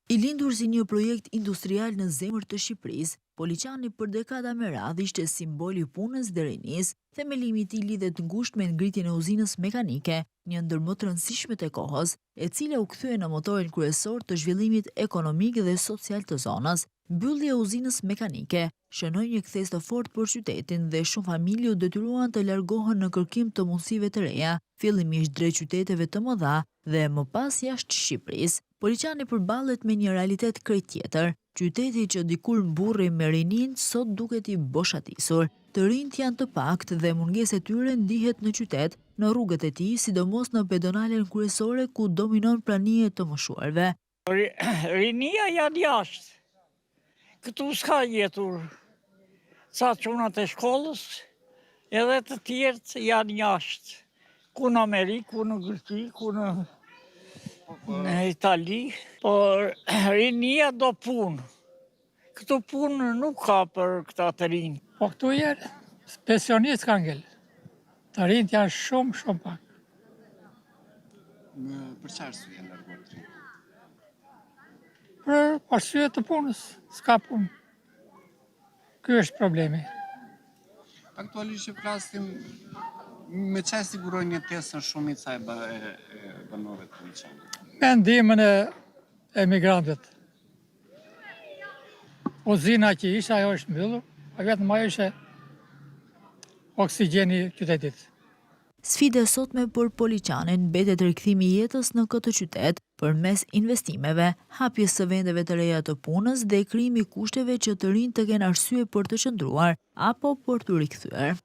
I lindur si një projekt industrial në zemër të Shqipërisë, Poliçani për dekada me radhë ishte simbol i punës dhe rinisë. Themelimi i tij lidhet ngushtë me ngritjen e uzinës mekanike, një ndër më të rëndësishmet e kohës, e cila u kthye në motorin kryesor të zhvillimit ekonomik dhe social të zonës. Mbyllja e uzinës mekanike shënoi një kthesë të fortë për qytetin dhe shumë familje u detyruan të largohen në kërkim të mundësive të reja, fillimisht drejt qyteteve të mëdha dhe më pas jashtë Shqipërisë. Poliçani përballet me një realitet krejt tjetër. Qyteti që dikur mburrej me rininë, sot duket i boshatisur. Të rinjtë janë të paktë dhe mungesa e tyre ndihet në qytet, në rrugët e tij, sidomos në pedonalen kryesore ku dominon prania e të moshuarve. Rinia janë jashtë. Këtu s'ka gjetur ca çunat e shkollës, edhe të tjerët janë jashtë. Ku në Amerikë, ku në Greqi, ku në, në Itali. Por rinia do punë. Këtu punë nuk ka për këta të rinj. Po këtu janë pensionistë ka ngel. Të rinjtë janë shumë, shumë pak. Në për çfarë arsye janë larguar të rinjtë? Për arsye të punës, s'ka punë. Ky është problemi. Aktualisht që flasim me çfarë sigurojnë jetesën shumica e, ba, e, e banorëve të Poliçanit? Me ndihmën e emigrantët. Uzina që isha, ajo është mbyllur, a vetëm ajo ishte oksigjeni i qytetit. Sfida e sotme për Poliçanin mbetet rikthimi i jetës në këtë qytet përmes investimeve, hapjes së vendeve të reja të punës dhe krijimi i kushteve që të rinjtë të kenë arsye për të qëndruar apo për t'u rikthyer.